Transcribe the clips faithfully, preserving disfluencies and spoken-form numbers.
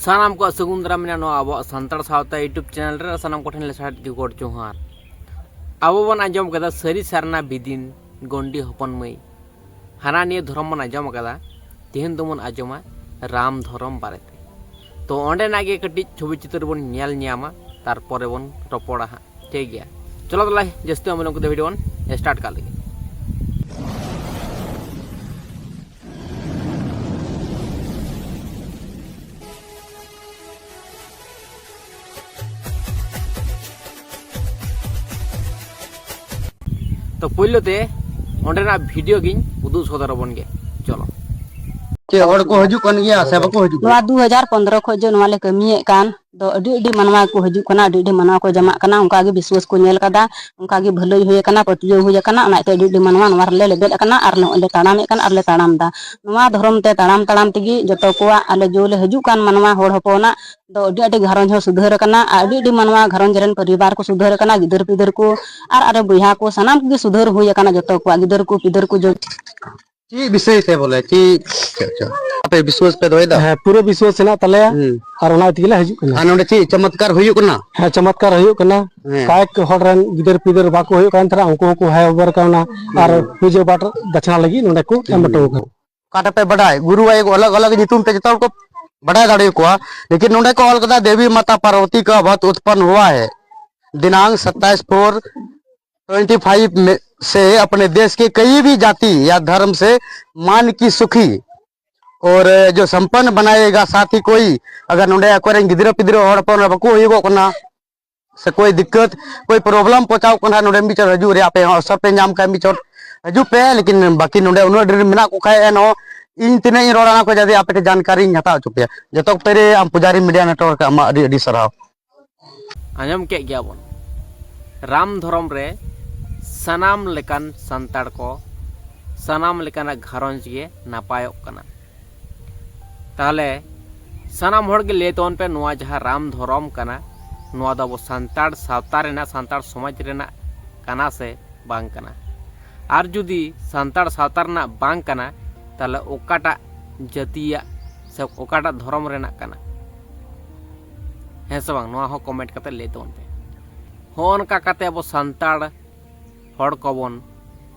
ᱥᱟᱱᱟᱢ ᱠᱚᱣᱟᱜ ᱥᱟᱹᱜᱩᱱ ᱫᱟᱨᱟᱢ ᱢᱮᱱᱟᱜᱼᱟ ᱱᱚᱣᱟ ᱟᱵᱚᱣᱟᱜ ᱥᱟᱱᱛᱟᱲ ᱥᱟᱶᱛᱟ YouTube ᱪᱮᱱᱮᱞ ᱨᱮ᱾ ᱥᱟᱱᱟᱢ ᱠᱚᱴᱷᱮᱱ ᱞᱮᱥᱟᱲᱦᱮᱫ ᱜᱮ ᱜᱚᱰ ᱡᱚᱦᱟᱨ᱾ ᱟᱵᱚ ᱵᱚᱱ ᱟᱸᱡᱚᱢ ᱠᱟᱫᱟ ᱥᱟᱹᱨᱤ ᱥᱟᱨᱱᱟ ᱵᱤᱫᱤᱱ ᱜᱚᱱᱰᱤ ᱦᱚᱯᱚᱱ ᱢᱟᱹᱭ, ᱦᱟᱱᱟ ᱱᱤᱭᱟᱹ ᱫᱷᱚᱨᱚᱢ ᱵᱚᱱ ᱟᱸᱡᱚᱢ ᱠᱟᱫᱟ᱾ ᱛᱮᱦᱮᱧ ᱫᱚᱵᱚᱱ ᱟᱸᱡᱚᱢᱟ ᱨᱟᱢ ᱫᱷᱚᱨᱚᱢ ᱵᱟᱨᱮᱛᱮ᱾ ᱛᱚ ᱚᱸᱰᱮᱱᱟᱜ ᱜᱮ ᱠᱟᱹᱴᱤᱡ ᱪᱷᱚᱵᱤ ᱪᱤᱛᱟᱹᱨ ᱵᱚᱱ ᱧᱮᱞ ᱧᱟᱢᱟ, ᱛᱟᱨᱯᱚᱨᱮ ᱵᱚᱱ ᱨᱚᱯᱚᱲᱟ ᱦᱟᱸᱜ᱾ ᱴᱷᱤᱠ ᱜᱮᱭᱟ, ᱪᱚᱞᱚ ᱛᱟᱦᱞᱮ ᱡᱟᱹᱥᱛᱤ ᱵᱟᱝ ᱵᱤᱞᱚᱢ ᱠᱟᱛᱮ ᱵᱷᱤᱰᱤᱭᱳ ᱵᱚᱱ ᱥᱴᱟᱨᱴ ᱠᱟᱜ ᱞᱮᱜᱮ᱾ ᱛᱚ ᱯᱳᱭᱞᱳ ᱛᱮ ᱚᱸᱰᱮᱱᱟᱜ ᱵᱷᱤᱰᱤᱭᱳ ᱜᱤᱧ ᱩᱫᱩᱜ ᱥᱚᱫᱚᱨ ᱟᱵᱚᱱ ᱜᱮ᱾ ᱪᱚᱞᱚ᱾ ᱪᱮᱫ ᱦᱚᱲ ᱠᱚ ᱦᱤᱡᱩᱜ ᱠᱟᱱ ᱜᱮᱭᱟ ᱥᱮ ᱵᱟᱠᱚ ᱦᱤᱡᱩᱜ ᱱᱚᱣᱟ ᱠᱟᱱᱟ? ᱫᱩ ᱦᱟᱡᱟᱨ ᱯᱚᱱᱫᱽᱨᱚ ᱠᱷᱚᱱ ᱡᱮ ᱱᱚᱣᱟ ᱞᱮ ᱠᱟᱹᱢᱤᱭᱮᱫ ᱠᱟᱱ, ᱫᱚ ᱟᱹᱰᱤ ᱟᱹᱰᱤ ᱢᱟᱱᱣᱟ ᱠᱚ ᱦᱤᱡᱩᱜ ᱠᱟᱱᱟ, ᱟᱹᱰᱤ ᱟᱹᱰᱤ ᱢᱟᱱᱣᱟ ᱠᱚ ᱡᱟᱢᱟᱜ ᱠᱟᱱᱟ᱾ ᱚᱱᱠᱟ ᱜᱮ ᱵᱤᱥᱣᱟᱥ ᱠᱚ ᱧᱮᱞ ᱠᱟᱫᱟ, ᱚᱱᱠᱟ ᱜᱮ ᱵᱷᱟᱹᱞᱟᱹᱭ ᱦᱩᱭ ᱟᱠᱟᱱᱟ, ᱯᱟᱹᱛᱭᱟᱹᱣ ᱦᱩᱭ ᱟᱠᱟᱱᱟ᱾ ᱚᱱᱟᱛᱮ ᱟᱹᱰᱤ ᱟᱹᱰᱤ ᱢᱟᱱᱣᱟ ᱱᱚᱣᱟ ᱨᱮᱞᱮ ᱞᱮᱵᱮᱫ ᱟᱠᱟᱱᱟ ᱟᱨ ᱱᱚᱜᱼᱚᱭ ᱞᱮ ᱛᱟᱲᱟᱢᱮᱫ ᱠᱟᱱ ᱟᱨ ᱞᱮ ᱛᱟᱲᱟᱢ ᱮᱫᱟ᱾ ᱱᱚᱣᱟ ᱫᱷᱚᱨᱚᱢ ᱛᱮ ᱛᱟᱲᱟᱢ ᱛᱟᱲᱟᱢ ᱛᱮᱜᱮ ᱡᱚᱛᱚ ᱠᱚᱣᱟᱜ ᱟᱞᱮ ᱡᱮ ᱞᱮ ᱦᱤᱡᱩᱜ ᱠᱟᱱ ᱢᱟᱱᱣᱟ ᱦᱚᱲ ᱦᱚᱯᱚᱱᱟᱜ ᱫᱚ ᱟᱹᱰᱤ ᱟᱹᱰᱤ ᱜᱷᱟᱨᱚᱸᱡᱽ ᱦᱚᱸ ᱥᱩᱫᱷᱟᱹᱨ ᱟᱠᱟᱱᱟ ᱟᱨ ᱟᱹᱰᱤ ᱟᱹᱰᱤ ᱢᱟᱱᱣᱟ ᱜᱷᱟᱨᱚᱸᱡᱽ ᱨᱮᱱ ᱯᱚᱨᱤᱵᱟᱨ ᱠᱚ ᱥᱩᱫᱷᱟᱹᱨ ᱟᱠᱟᱱᱟ, ᱜᱤᱫᱟᱹᱨ ᱯᱤᱫᱟᱹᱨ ᱠᱚ ᱟᱨ ᱟᱨᱮ ᱵᱚᱭᱦᱟ ᱠᱚ ᱥᱟᱱᱟᱢ ᱠᱚᱜᱮ ᱥᱩᱫᱷᱟᱹᱨ ᱦᱩᱭ ᱟᱠᱟᱱᱟ᱾ ᱡᱚᱛᱚ ᱠᱚᱣᱟᱜ ᱜᱤᱫᱟᱹᱨ ᱠᱚ ᱯᱤᱫᱟᱹᱨ ᱠᱚ ᱡᱚ- ᱪᱮᱫ ᱵᱤᱥᱚᱭ ᱛᱮ ᱵᱚᱞᱮ ᱪᱮᱫ ᱟᱯᱮ ᱵᱤᱥᱣᱟᱥ ᱯᱮ ᱫᱚᱦᱚᱭᱮᱫᱟ? ᱦᱮᱸ, ᱯᱩᱨᱟᱹ ᱵᱤᱥᱣᱟᱥ ᱦᱮᱱᱟᱜ ᱛᱟᱞᱮᱭᱟ᱾ ᱦᱩᱸ᱾ ᱟᱨ ᱚᱱᱟ ᱛᱮᱜᱮ ᱞᱮ ᱦᱤᱡᱩᱜ ᱠᱟᱱᱟ᱾ ᱟᱨ ᱱᱚᱰᱮ ᱪᱮᱫ ᱪᱚᱢᱚᱛᱠᱟᱨ ᱦᱩᱭᱩᱜ ᱠᱟᱱᱟ? ᱦᱮᱸ, ᱪᱚᱢᱚᱛᱠᱟᱨ ᱦᱩᱭᱩᱜ ᱠᱟᱱᱟ᱾ ᱦᱮᱸ᱾ ᱠᱟᱭᱮᱠ ᱦᱚᱲ ᱨᱮᱱ ᱜᱤᱫᱟᱹᱨ ᱯᱤᱫᱟᱹᱨ ᱵᱟᱠᱚ ᱦᱩᱭᱩᱜ ᱠᱟᱱ ᱛᱟᱦᱮᱱᱟ, ᱩᱱᱠᱩ ᱦᱚᱸᱠᱚ ᱦᱮᱡ ᱵᱟᱨ ᱠᱟᱣᱱᱟ᱾ ᱟᱨ ᱦᱩᱸ᱾ ᱯᱩᱡᱟᱹ ᱯᱟᱴ ᱫᱟᱠᱷᱱᱟ ᱞᱟᱹᱜᱤᱫ ᱱᱚᱰᱮ ᱠᱚ ᱮᱢ ᱦᱚᱴᱚ ᱟᱠᱟᱱᱟ᱾ ᱚᱠᱟᱴᱟᱜ ᱯᱮ ᱵᱟᱰᱟᱭ, ᱜᱩᱨᱩ ᱟᱭᱳ ᱠᱚ ᱟᱞᱟᱜᱽ ᱟᱞᱟᱜᱽ ᱧᱩᱛᱩᱢ ᱛᱮ ᱡᱚᱛᱚ ᱦᱚᱲ ᱠᱚ ᱵᱟᱰᱟᱭ ᱫᱟᱲᱮ ᱟᱠᱚᱣᱟ᱾ ᱞᱮᱠᱤᱱ ᱱᱚᱰᱮ ᱠᱚ ᱚᱞ ᱠᱟᱫᱟ, "देवी माता पार्वती का वध उत्पन्न हुआ है दिनांक सत्ताईस फ़ोर ट्वेंटी फ़ाइव में से अपने देश के कई भी जाति या धर्म से मान की सुखी और जो संपन्न बनाएगा, साथ ही कोई अगर ᱱᱚᱰᱮ ᱟᱠᱚᱨᱮᱱ ᱜᱤᱫᱽᱨᱟᱹ ᱯᱤᱫᱽᱨᱟᱹ ᱦᱚᱲ ᱦᱚᱯᱚᱱ ᱵᱟᱠᱚ ᱦᱩᱭᱩᱜᱚᱜ ᱠᱟᱱᱟ, ᱥᱮ ᱠᱳᱭ ᱫᱤᱠᱠᱟᱛ, ᱠᱳᱭ ᱯᱨᱚᱵᱞᱮᱢ ᱯᱚᱪᱟᱣ ᱠᱟᱱᱟ, ᱱᱚᱰᱮ ᱢᱤᱫ ᱪᱚᱴ ᱦᱤᱡᱩᱜ ᱨᱮᱭᱟᱜ ᱟᱯᱮ ᱦᱚᱸ ᱚᱵᱥᱚᱨ ᱯᱮ ᱧᱟᱢ ᱠᱷᱟᱱ ᱢᱤᱫ ᱪᱚᱴ ᱦᱤᱡᱩᱜ ᱯᱮ᱾ ᱞᱮᱠᱤᱱ ᱵᱟᱹᱠᱤ ᱱᱚᱰᱮ ᱩᱱᱟᱹᱜ ᱰᱷᱮᱨ ᱢᱮᱱᱟᱜ ᱠᱚ ᱠᱷᱟᱱ ᱮᱱᱦᱚᱸ ᱤᱧ ᱛᱤᱱᱟᱹᱜ ᱤᱧ ᱨᱚᱲᱟ ᱚᱱᱟ ᱠᱚ ᱡᱟᱛᱮ ᱟᱯᱮ ᱴᱷᱮᱱ ᱡᱟᱱᱠᱟᱨᱤᱧ ᱦᱟᱛᱟᱣ ᱦᱚᱪᱚ ᱯᱮᱭᱟ᱾ ᱡᱚᱛᱚ ᱠᱚᱛᱮ ᱨᱮ ᱟᱢ ᱯᱩᱡᱟᱨᱤ ᱢᱤᱰᱤᱭᱟ ᱱᱮᱴᱣᱟᱨᱠ ᱟᱢᱟᱜ ᱟᱹᱰᱤ ᱟᱹᱰᱤ ᱥᱟᱨᱦᱟᱣ᱾ ᱟᱸᱡᱚᱢ ᱠᱮᱫ ᱜᱮᱭᱟᱵᱚᱱ, ᱨᱟᱢ ᱫᱷᱚᱨᱚᱢ ᱨᱮ ᱥᱟᱱᱟᱢ ᱞᱮᱠᱟᱱ ᱥᱟᱱᱛᱟᱲ ᱠᱚ, ᱥᱟᱱᱟᱢ ᱞᱮᱠᱟᱱᱟᱜ ᱜᱷᱟᱨᱚᱸᱡᱽ ᱜᱮ ᱱᱟᱯᱟᱭᱚᱜ ᱠᱟᱱᱟ᱾ ᱛᱟᱦᱚᱞᱮ ᱥᱟᱱᱟᱢ ᱦᱚᱲ ᱜᱮ ᱞᱟᱹᱭ ᱛᱟᱵᱚᱱ ᱯᱮ, ᱱᱚᱣᱟ ᱡᱟᱦᱟᱸ ᱨᱟᱢ ᱫᱷᱚᱨᱚᱢ ᱠᱟᱱᱟ, ᱱᱚᱣᱟ ᱫᱚ ᱟᱵᱚ ᱥᱟᱱᱛᱟᱲ ᱥᱟᱶᱛᱟ ᱨᱮᱱᱟᱜ, ᱥᱟᱱᱛᱟᱲ ᱥᱚᱢᱟᱡᱽ ᱨᱮᱱᱟᱜ ᱠᱟᱱᱟ ᱥᱮ ᱵᱟᱝ ᱠᱟᱱᱟ? ᱟᱨ ᱡᱩᱫᱤ ᱥᱟᱱᱛᱟᱲ ᱥᱟᱶᱛᱟ ᱨᱮᱱᱟᱜ ᱵᱟᱝ ᱠᱟᱱᱟ, ᱛᱟᱦᱚᱞᱮ ᱚᱠᱟᱴᱟᱜ ᱡᱟᱹᱛᱤᱭᱟᱜ ᱥᱮ ᱚᱠᱟᱴᱟᱜ ᱫᱷᱚᱨᱚᱢ ᱨᱮᱱᱟᱜ ᱠᱟᱱᱟ? ᱦᱮᱸ ᱥᱮ ᱵᱟᱝ? ᱱᱚᱣᱟ ᱦᱚᱸ ᱠᱚᱢᱮᱱᱴ ᱠᱟᱛᱮ ᱞᱟᱹᱭ ᱛᱟᱵᱚᱱ ᱯᱮ᱾ ᱦᱚᱸᱜᱼᱚ ᱱᱚᱝᱠᱟ ᱠᱟᱛᱮ ᱟᱵᱚ ᱥᱟᱱᱛᱟᱲ ᱦᱚᱲ ᱠᱚᱵᱚᱱ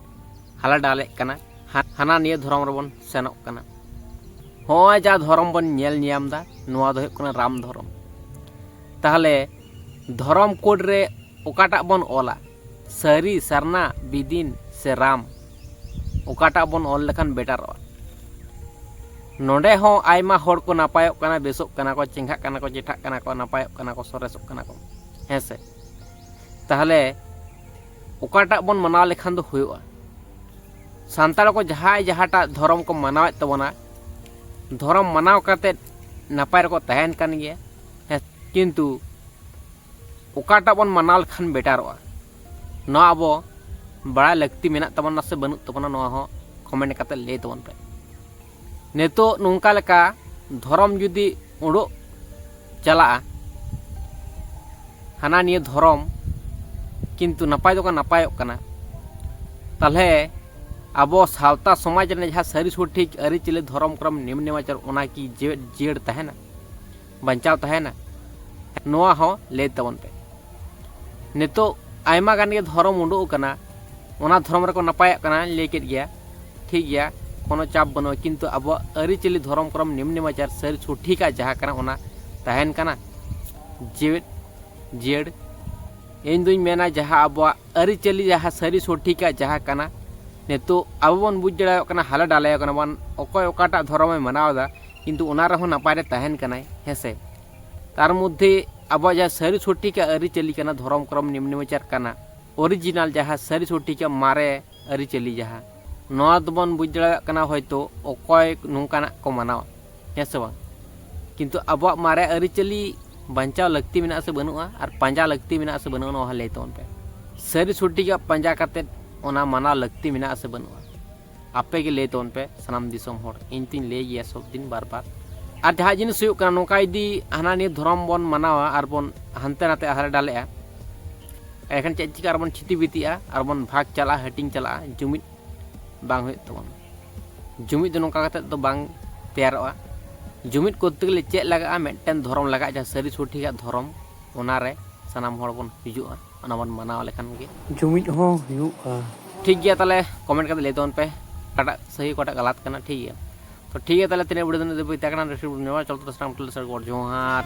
ᱦᱟᱞᱮ ᱰᱟᱞᱮᱜ ᱠᱟᱱᱟ, ᱦᱟ- ᱦᱟᱱᱟ ᱱᱤᱭᱟᱹ ᱫᱷᱚᱨᱚᱢ ᱨᱮᱵᱚᱱ ᱥᱮᱱᱚᱜ ᱠᱟᱱᱟ᱾ ᱦᱚᱸᱜᱼᱚᱭ ᱡᱟ ᱫᱷᱚᱨᱚᱢ ᱵᱚᱱ ᱧᱮᱞ ᱧᱟᱢ ᱮᱫᱟ, ᱱᱚᱣᱟ ᱫᱚ ᱦᱩᱭᱩᱜ ᱠᱟᱱᱟ ᱨᱟᱢ ᱫᱷᱚᱨᱚᱢ᱾ ᱛᱟᱦᱚᱞᱮ ᱫᱷᱚᱨᱚᱢ ᱠᱳᱰ ᱨᱮ ᱚᱠᱟᱴᱟᱜ ᱵᱚᱱ ᱚᱞᱟ, ᱥᱟᱹᱨᱤ, ᱥᱟᱨᱱᱟ, ᱵᱤᱫᱤᱱ ᱥᱮ ᱨᱟᱢ? ᱚᱠᱟᱴᱟᱜ ᱵᱚᱱ ᱚᱞ ᱞᱮᱠᱷᱟᱱ ᱵᱮᱴᱟᱨᱚᱜᱼᱟ? ᱱᱚᱰᱮ ᱦᱚᱸ ᱟᱭᱢᱟ ᱦᱚᱲ ᱠᱚ ᱱᱟᱯᱟᱭᱚᱜ ᱠᱟᱱᱟ, ᱵᱮᱥᱚᱜ ᱠᱟᱱᱟ ᱠᱚ, ᱪᱮᱸᱜᱷᱟᱜ ᱠᱟᱱᱟ ᱠᱚ, ᱪᱮᱴᱷᱟᱜ ᱠᱟᱱᱟ ᱠᱚ, ᱱᱟᱯᱟᱭᱚᱜ ᱠᱟᱱᱟ ᱠᱚ, ᱥᱚᱨᱮᱥᱚᱜ ᱠᱟᱱᱟ ᱠᱚ, ᱦᱮᱸ ᱥᱮ? ᱛᱟᱦᱚᱞᱮ ᱚᱠᱟᱴᱟᱜ ᱵᱚᱱ ᱢᱟᱱᱟᱣ ᱞᱮᱠᱷᱟᱱ ᱫᱚ ᱦᱩᱭᱩᱜᱼᱟ? ᱥᱟᱱᱛᱟᱲ ᱠᱚ ᱡᱟᱦᱟᱸᱭ ᱡᱟᱦᱟᱸᱴᱟᱜ ᱫᱷᱚᱨᱚᱢ ᱠᱚ ᱢᱟᱱᱟᱣᱮᱫ ᱛᱟᱵᱚᱱᱟ, ᱫᱷᱚᱨᱚᱢ ᱢᱟᱱᱟᱣ ᱠᱟᱛᱮᱫ ᱱᱟᱯᱟᱭ ᱨᱮᱠᱚ ᱛᱟᱦᱮᱱ ᱠᱟᱱ ᱜᱮᱭᱟ, ᱦᱮᱸ, ᱠᱤᱱᱛᱩ ᱚᱠᱟᱴᱟᱜ ᱵᱚᱱ ᱢᱟᱱᱟᱣ ᱞᱮᱠᱷᱟᱱ ᱵᱮᱴᱟᱨᱚᱜᱼᱟ, ᱱᱚᱣᱟ ᱟᱵᱚ ᱵᱟᱲᱟᱭ ᱞᱟᱹᱠᱛᱤ ᱢᱮᱱᱟᱜ ᱛᱟᱵᱚᱱᱟ ᱥᱮ ᱵᱟᱹᱱᱩᱜ ᱛᱟᱵᱚᱱᱟ, ᱱᱚᱣᱟ ᱦᱚᱸ ᱠᱚᱢᱮᱱᱴ ᱠᱟᱛᱮ ᱞᱟᱹᱭ ᱛᱟᱵᱚᱱ ᱯᱮ᱾ ᱱᱤᱛᱚᱜ ᱱᱚᱝᱠᱟ ᱞᱮᱠᱟ ᱫᱷᱚᱨᱚᱢ ᱡᱩᱫᱤ ᱩᱰᱩᱜ ᱪᱟᱞᱟᱜᱼᱟ, ᱦᱟᱱᱟ ᱱᱤᱭᱟᱹ ᱫᱷᱚᱨᱚᱢ, ᱠᱤᱱᱛᱩ ᱱᱟᱯᱟᱭ ᱫᱚᱠᱚ ᱱᱟᱯᱟᱭᱚᱜ ᱠᱟᱱᱟ, ᱛᱟᱦᱚᱞᱮ ᱟᱵᱚ ᱥᱟᱶᱛᱟ ᱥᱚᱢᱟᱡᱽ ᱨᱮᱱᱟᱜ ᱡᱟᱦᱟᱸ ᱥᱟᱹᱨᱤ ᱥᱚᱴᱷᱤᱠ ᱟᱹᱨᱤᱪᱟᱹᱞᱤ, ᱫᱷᱚᱨᱚᱢ, ᱠᱚᱨᱚᱢ, ᱱᱮᱢ ᱱᱮᱢᱟᱪᱟᱨ, ᱚᱱᱟ ᱠᱤ ᱡᱤᱣᱮᱫ ᱡᱤᱭᱟᱹᱲ ᱛᱟᱦᱮᱱᱟ, ᱵᱟᱧᱪᱟᱣ ᱛᱟᱦᱮᱱᱟ? ᱱᱚᱣᱟ ᱦᱚᱸ ᱞᱟᱹᱭ ᱛᱟᱵᱚᱱ ᱯᱮ᱾ ᱱᱤᱛᱚᱜ ᱟᱭᱢᱟ ᱜᱟᱱ ᱜᱮ ᱫᱷᱚᱨᱚᱢ ᱩᱰᱩᱠ ᱟᱠᱟᱱᱟ, ᱚᱱᱟ ᱫᱷᱚᱨᱚᱢ ᱨᱮᱠᱚ ᱱᱟᱯᱟᱭᱚᱜ ᱠᱟᱱᱟ, ᱞᱟᱹᱭ ᱠᱮᱫ ᱜᱮᱭᱟ, ᱴᱷᱤᱠ ᱜᱮᱭᱟ, ᱠᱳᱱᱳ ᱪᱟᱯ ᱵᱟᱹᱱᱩᱜᱼᱟ, ᱠᱤᱱᱛᱩ ᱟᱵᱚᱣᱟᱜ ᱟᱹᱨᱤᱪᱟᱹᱞᱤ, ᱫᱷᱚᱨᱚᱢ, ᱠᱚᱨᱚᱢ, ᱱᱮᱢ ᱱᱮᱢᱟᱪᱟᱨ ᱥᱟᱹᱨᱤ ᱥᱚᱴᱷᱤᱠᱟᱜ ᱡᱟᱦᱟᱸ ᱠᱟᱱᱟ, ᱚᱱᱟ ᱛᱟᱦᱮᱱ ᱠᱟᱱᱟ, ᱡᱤᱣᱮᱫ ᱡᱤᱭᱟᱹᱲ? ᱤᱧ ᱫᱩᱧ ᱢᱮᱱᱟ, ᱡᱟᱦᱟᱸ ᱟᱵᱚᱣᱟᱜ ᱟᱹᱨᱤᱪᱟᱹᱞᱤ, ᱡᱟᱦᱟᱸ ᱥᱟᱹᱨᱤ ᱥᱚᱴᱷᱤᱠᱟᱜ ᱡᱟᱦᱟᱸ ᱠᱟᱱᱟ, ᱱᱤᱛᱚᱜ ᱟᱵᱚ ᱵᱚᱱ ᱵᱩᱡᱽ ᱫᱟᱲᱮᱭᱟᱜ ᱠᱟᱱᱟ, ᱦᱟᱞᱮ ᱰᱟᱞᱮ ᱠᱟᱱᱟ ᱵᱚᱱ, ᱚᱠᱚᱭ ᱚᱠᱟᱴᱟᱜ ᱫᱷᱚᱨᱚᱢᱮ ᱢᱟᱱᱟᱣ ᱮᱫᱟ, ᱠᱤᱱᱛᱩ ᱚᱱᱟ ᱨᱮᱦᱚᱸ ᱱᱟᱯᱟᱭ ᱨᱮ ᱛᱟᱦᱮᱱ ᱠᱟᱱᱟᱭ, ᱦᱮᱸ ᱥᱮ? ᱛᱟᱨ ᱢᱚᱫᱽᱫᱷᱮ ᱟᱵᱚᱣᱟᱜ ᱡᱟᱦᱟᱸ ᱥᱟᱹᱨᱤ ᱥᱚᱴᱷᱤᱠᱟᱜ ᱟᱹᱨᱤᱪᱟᱹᱞᱤ ᱠᱟᱱᱟ, ᱫᱷᱚᱨᱚᱢ, ᱠᱚᱨᱚᱢ, ᱱᱮᱢ ᱱᱮᱢᱟᱪᱟᱨ ᱠᱟᱱᱟ, ᱚᱨᱤᱡᱤᱱᱟᱞ ᱡᱟᱦᱟᱸ ᱥᱟᱹᱨᱤ ᱥᱚᱴᱷᱤᱠᱟᱜ ᱢᱟᱨᱮ ᱟᱹᱨᱤᱪᱟᱹᱞᱤ ᱡᱟᱦᱟᱸ, ᱱᱚᱣᱟ ᱫᱚᱵᱚᱱ ᱵᱩᱡᱽ ᱫᱟᱲᱮᱭᱟᱜ ᱠᱟᱱᱟ ᱦᱚᱭᱛᱳ ᱚᱠᱚᱭ ᱱᱚᱝᱠᱟᱱᱟᱜ ᱠᱚ ᱢᱟᱱᱟᱣᱟ, ᱦᱮᱸ ᱥᱮ ᱵᱟᱝ? ᱠᱤᱱᱛᱩ ᱟᱵᱚᱣᱟᱜ ᱢᱟᱨᱮ ᱟᱹᱨᱤᱪᱟᱹᱞᱤ ᱵᱟᱧᱪᱟᱣ ᱞᱟᱹᱠᱛᱤ ᱢᱮᱱᱟᱜᱼᱟ ᱥᱮ ᱵᱟᱹᱱᱩᱜᱼᱟ, ᱟᱨ ᱯᱟᱸᱡᱟ ᱞᱟᱹᱠᱛᱤ ᱢᱮᱱᱟᱜᱼᱟ ᱥᱮ ᱵᱟᱹᱱᱩᱜᱼᱟ, ᱱᱚᱣᱟ ᱦᱚᱸ ᱞᱟᱹᱭ ᱛᱟᱵᱚᱱ ᱯᱮ᱾ ᱥᱟᱹᱨᱤ ᱥᱚᱴᱷᱤᱠᱟᱜ ᱯᱟᱸᱡᱟ ᱠᱟᱛᱮᱫ ᱚᱱᱟ ᱢᱟᱱᱟᱣ ᱞᱟᱹᱠᱛᱤ ᱢᱮᱱᱟᱜᱼᱟ ᱥᱮ ᱵᱟᱹᱱᱩᱜᱼᱟ? ᱟᱯᱮ ᱜᱮ ᱞᱟᱹᱭ ᱛᱟᱵᱚᱱ ᱯᱮ ᱥᱟᱱᱟᱢ ᱫᱤᱥᱚᱢ ᱦᱚᱲ᱾ ᱤᱧ ᱛᱤᱧ ᱞᱟᱹᱭ ᱜᱮᱭᱟ ᱥᱚᱵ ᱫᱤᱱ ᱵᱟᱨ ᱵᱟᱨ᱾ ᱟᱨ ᱡᱟᱦᱟᱸ ᱡᱤᱱᱤᱥ ᱦᱩᱭᱩᱜ ᱠᱟᱱᱟ, ᱱᱚᱝᱠᱟ ᱡᱩᱫᱤ ᱦᱟᱱᱟ ᱱᱤᱭᱟᱹ ᱫᱷᱚᱨᱚᱢ ᱵᱚᱱ ᱢᱟᱱᱟᱣᱟ ᱟᱨ ᱵᱚᱱ ᱦᱟᱱᱛᱮ ᱱᱟᱛᱮ ᱦᱟᱞᱮ ᱰᱟᱞᱮᱜᱼᱟ, ᱮᱱᱠᱷᱟᱱ ᱪᱮᱫ ᱪᱤᱠᱟᱹ? ᱟᱨ ᱵᱚᱱ ᱪᱷᱤᱛᱤ ᱵᱤᱛᱤᱜᱼᱟ, ᱟᱨ ᱵᱚᱱ ᱵᱷᱟᱜᱽ ᱪᱟᱞᱟᱜᱼᱟ, ᱦᱟᱹᱴᱤᱧ ᱪᱟᱞᱟᱜᱼᱟ, ᱡᱩᱢᱤᱫ ᱵᱟᱝ ᱦᱩᱭᱩᱜ ᱛᱟᱵᱚᱱᱟ᱾ ᱡᱩᱢᱤᱫ ᱫᱚ ᱱᱚᱝᱠᱟ ᱠᱟᱛᱮᱫ ᱫᱚ ᱵᱟᱝ ᱛᱮᱭᱟᱨᱚᱜᱼᱟ᱾ ᱡᱩᱢᱤᱫ ᱠᱚᱨᱛᱮ ᱜᱮᱞᱮ ᱪᱮᱫ ᱞᱟᱜᱟᱜᱼᱟ? ᱢᱤᱫᱴᱮᱱ ᱫᱷᱚᱨᱚᱢ ᱞᱟᱜᱟᱜᱼᱟ, ᱡᱟᱦᱟᱸ ᱥᱟᱹᱨᱤ ᱥᱚᱴᱷᱤᱠᱟᱜ ᱫᱷᱚᱨᱚᱢ, ᱚᱱᱟᱨᱮ ᱥᱟᱱᱟᱢ ᱦᱚᱲ ᱵᱚᱱ ᱦᱤᱡᱩᱜᱼᱟ, ᱚᱱᱟ ᱵᱚᱱ ᱢᱟᱱᱟᱣ ᱞᱮᱠᱷᱟᱱ ᱜᱮ᱾ ᱡᱩᱢᱤᱫ ᱦᱚᱸ ᱦᱩᱭᱩᱜᱼᱟ᱾ ᱴᱷᱤᱠ ᱜᱮᱭᱟ, ᱛᱟᱦᱚᱞᱮ ᱠᱚᱢᱮᱱᱴ ᱠᱟᱛᱮ ᱞᱟᱹᱭ ᱛᱟᱵᱚᱱ ᱯᱮ ᱚᱠᱟᱴᱟᱜ ᱥᱟᱹᱦᱤ ᱚᱠᱟᱴᱟᱜ ᱜᱟᱞᱟᱛ ᱠᱟᱱᱟ᱾ ᱴᱷᱤᱠ ᱜᱮᱭᱟ, ᱛᱚ ᱴᱷᱤᱠ ᱜᱮᱭᱟ, ᱛᱟᱦᱚᱞᱮ ᱛᱤᱱᱟᱹᱜ ᱵᱷᱤᱰᱤᱭᱳ ᱫᱚ ᱱᱤᱛ ᱫᱷᱟᱹᱵᱤᱡ ᱛᱟᱦᱮᱸ ᱠᱟᱱᱟ ᱨᱮᱥᱤᱯ ᱧᱟᱢᱟ᱾ ᱪᱚᱞ ᱛᱚ ᱥᱟᱱᱟᱢ ᱠᱚᱴᱷᱮᱱ ᱥᱟᱹᱜᱩᱱ ᱡᱚᱦᱟᱨ᱾